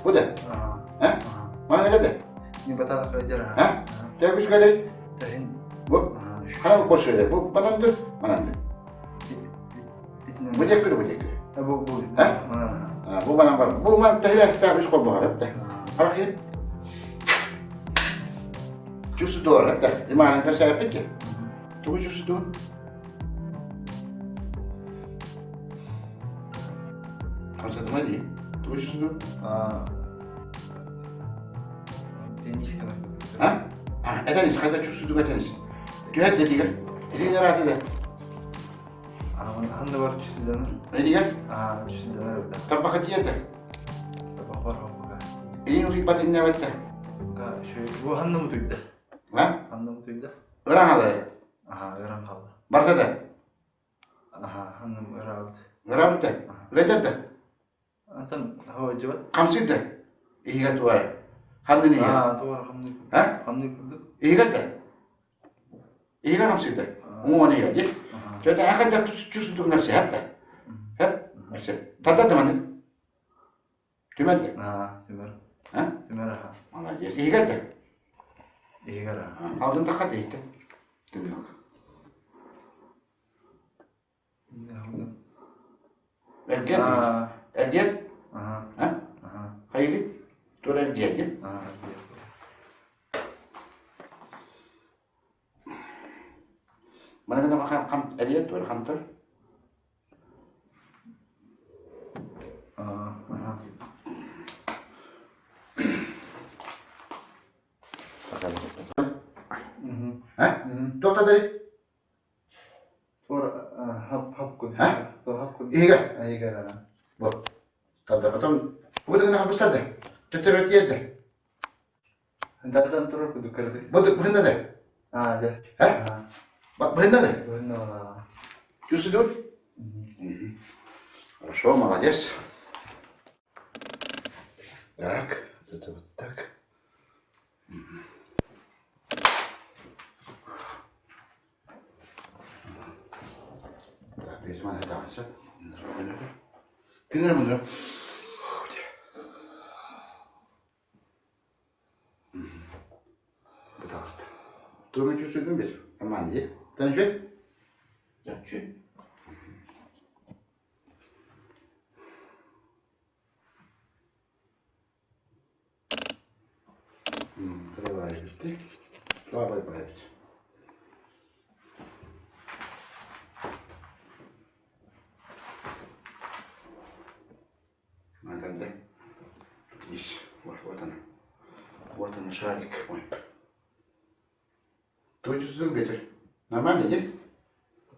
Bu da. Ha? Mana ne dedi? Ha? Töküş kadar. Bu. Хана boş öyle. Bu banandır, banandır. Bu dekir, bu dekir. Bu bu. Ha? Bu banan var. Bu man tehler kitabı kol bu harap da. Harap Чувствую доллар, да. Иман, это вся опять. Тугу чувствую. Хамсатма дии. Тугу чувствую? Теннискалар. А? А, этенис, хайда чувствую этенис. Түһэт дилигер. Илиҥ арааты да. Ханна бар чувствуданар? Илигер? Аа, чувствуданар да. Тарбаха тиэдэ. Табахпар хоппуга. Илин утуйбат иннэбэттэ. Га, шөй, бу ханна мутуйда? А? Ханна мутуйда? Ыран халай. Аха, ыран халла. Барда да. Аха, ханна ыраабыт. Ыраабыт да. Үлэлэр да. Антон хаважыбат. Хамсыыр да. Иһигэр тугара. Ханнын иһигэр. Аа, тугара хамныы. А? Хамныы курдук. Иһигэр да. Иһигэр хамсыыр да. Уҥуон иһигэр дии. Төтө ахайдар чувствует нәрсе хэп да. Хэп. Нәрсе. Тардар да маны. Түмэр да. Аа, түмэр. А? Түмэр аха. Молодец. Иһигэр да. Иһигэр аха. Алдын тахат иһиттэ. Түмэр. Эргиэн Эргиэн? Хайыгый? Тура эргиэти? Маны гына хам хам эргиэн тура хамтар. Доктор Иһигэр. Бу. Тарда потом бу да хабыстар да. Төтөрө тиэрдэ. Дадан турар кудук кырды. Бу быһында да. А, да. А? Быһында да. Быһында. Чувствуешь? Хорошо, молодец. Так, вот это вот так. Тыҥыр муну Пожалуйста. Тугу чувствуешь бер? Нормально, дии? Тэнчү? Тэнчү. Кырабай Слабай проект. Надо Здесь. Вот, вот она. Вот она, шарик мой. Точно ветер. Нормально, нет?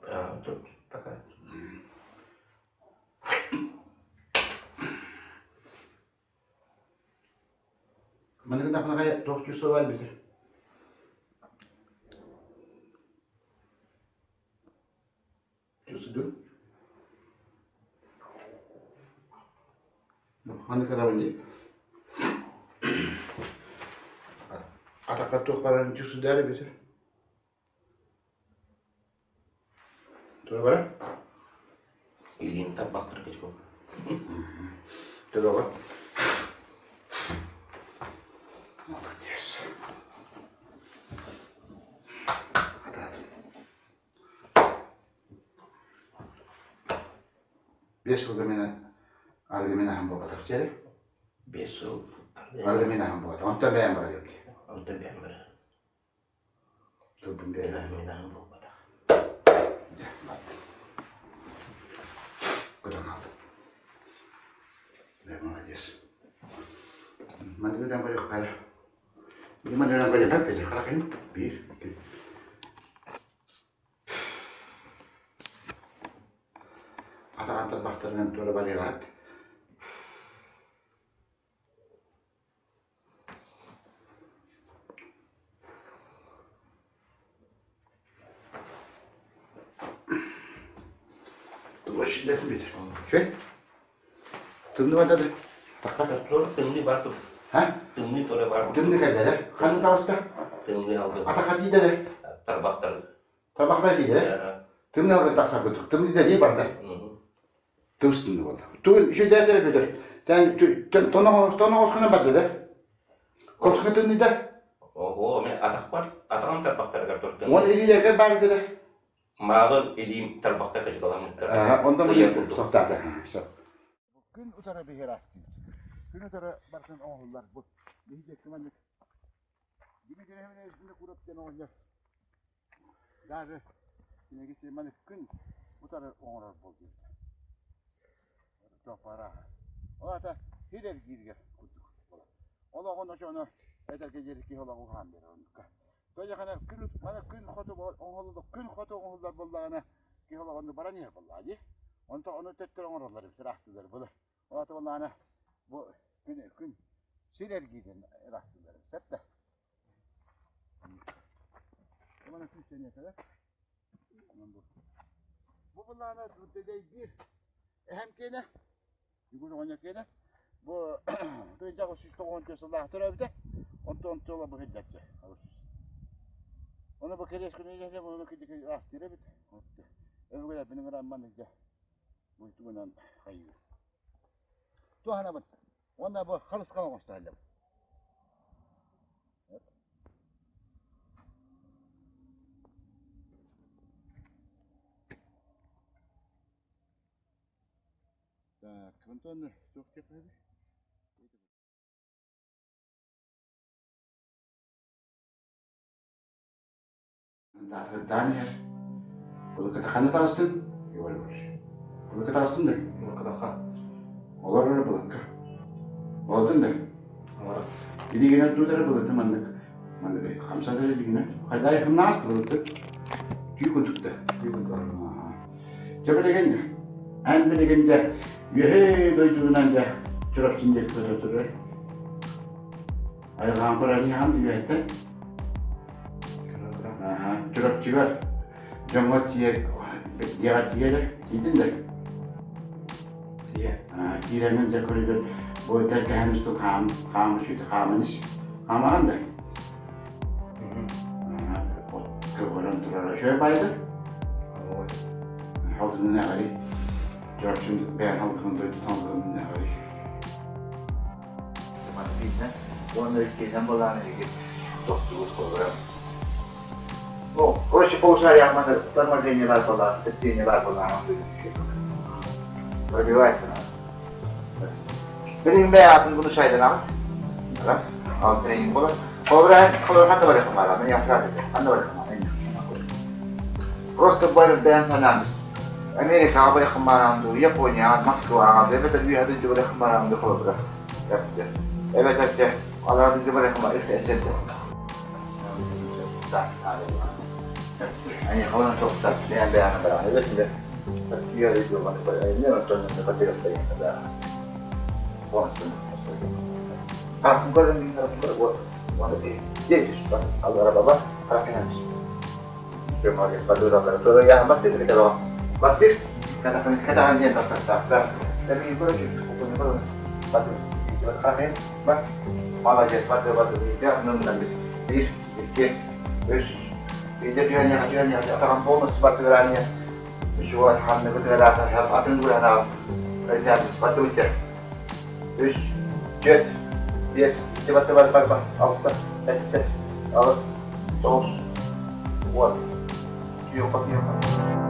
А, тут пока. Манныгы туох чувствовали битер? Чувствую. Ханнык карабын дии. Атакка туох барарын чувствуйдары битер. Тура бара? Илиин тарбахтар кычкыл. Төбөҕө. Молодец. Атаатым. Бес сылга мен аргы мен аһым буолбатах дьиэри. Бес сыл. Аргы мен аһым буолбатах. Онтон бэйэм бара келди. Онтон бэйэм бара. Тылбын биэрэн. Мен аһым буолбатах. Дьэ, бардым. Үрэн көрүөххэ эрэ. Маны үрэн көрүөххэ Петр Харахин биир икки. Атаҕан тарбахтарынан туора барыаҕаат. Тугу Петр? Үчүгэй? Тымныы барда да? Тахха? Тымныы бар тур. Ха? Тымныы тура бар. Тымныы кэллэ да? Ханна таҕыста? Тымныы алгын. Атахха тиийдэ да? Тарбахтары. Тарбахтар тиийдэ да? Тымныы алгын тахсар курдук. Тымныы да дии барда. Тымс тымныы буолла. Тугу үчүгэйдээтэ Петр? Тоноҕоскунан барда да? Копска тымныыта? Ого, мен атахпар, атаҕым тарбахтарыгар турдум. Уон илиилэргэр баар этэ да? Мааҕын илиим тарбахта кыжгаламмыттар. Онтон Ыйар курдук. тохтоото. Сөп. Күн утары биһир астыыбыт. Күн утары барытын оҥоһуллар бу. Биһи диэки маннык. Дмитрий Иванович курап диэн оҕонньор. Даже киниги маннык күн утары оҥорор буол диэбитэ. Туох Ол аата сир эргииригэр курдук буолар. Ол оҕону очону этэргэ диэри киһи олоҕу уһаан биэрэр оннукка. Тоҕо күн маны күн хоту оҥоһуллар күн хоту оҥоһуллар буоллаҕына киһи олоҕун баран иһэр буоллаҕа дии. Онтон ону төттөрү оҥороллор эбит ыраастыыллар былыр. Ол аата буоллаҕына бу күн күн сир эргиирин ыраастыыллар эбит сөп да. Маны күүстэниэ кэлэр. Бу былаана биир эһэм киэнэ Бүгүн оҕонньор киэнэ бу 1994 сыллаах төрөөбүтэ. Онтон онтуола бу сылдьаччы. Ону бу кэриэс күнү ону кидики аастыыр эбит. Өбүгэлэрбин ыҥырамман илдьэ бу тугунан хайыы. Туоханабын. Уонна бу харысхал оҥостоллом. Так, онтон туох диэххэ Даан иһэр. Былыкыта ханна таҕыстын? Егор Егорович. Былыкка таҕыстын да? Былыккатахха. Олорор былыкка. Олордун да? Олорор. Илигинэн тутары былыты маннык маннык хамсатар илигинэн. Хайдай хамнаас былыты. Түү курдук да. Түү курдук. Дьэ билигин эн билигин дьэ үөһээ дойдугунан дьэ Чурапчын диэки көтө турар. Айылҕаан көрөн иһэҕин үөһэттэн. Чурапчыгар дьоҥҥо тиийэр дьиэҕэ тиийэрэ тиийдин да? Тиийэ. Киирэнин дьэ көрүгэр бу тэлгэһэм устун хаам хаам үчүгэй хааман ис. Хаамаҕын да? Көҕөрөн турара үчүгэй баайда. Халгынын эҕэри. Чурапчын бэйэн халгын дойдутун халгынын эҕэри. Мартина уонна иккиһинэн былаан эһиги тохтубут холобура. Ну, короче, полушария маны торможение бар была, сцепление бар была, пробивается надо. Билин бэй атын буну шайданамын. Раз, ал тренинг болар. Холобура, холобура ханна барыахым баара, мен яхшырат этэ. Ханна барыахым баара, Просто барып бэйэм санаабыс. Америкаҕа барыахым баараҕын дуу, Японияҕа, Москваҕа, эбэтэр үөһэ дойду барыахым баараҕын дуу холобура. Эбэтэр дьэ, аллараа дойду барыахым баар, Эйиэхэ онон тоҕустар, бэйэм бэйэҕэ бараҕын, эбэтэр үөһэ дойду Үс, түөрт, биэс, икки батты бар бар бар, алта, сэттэ, аҕыс, тоҕус, уон. Түйүөххэ, түйүөххэ.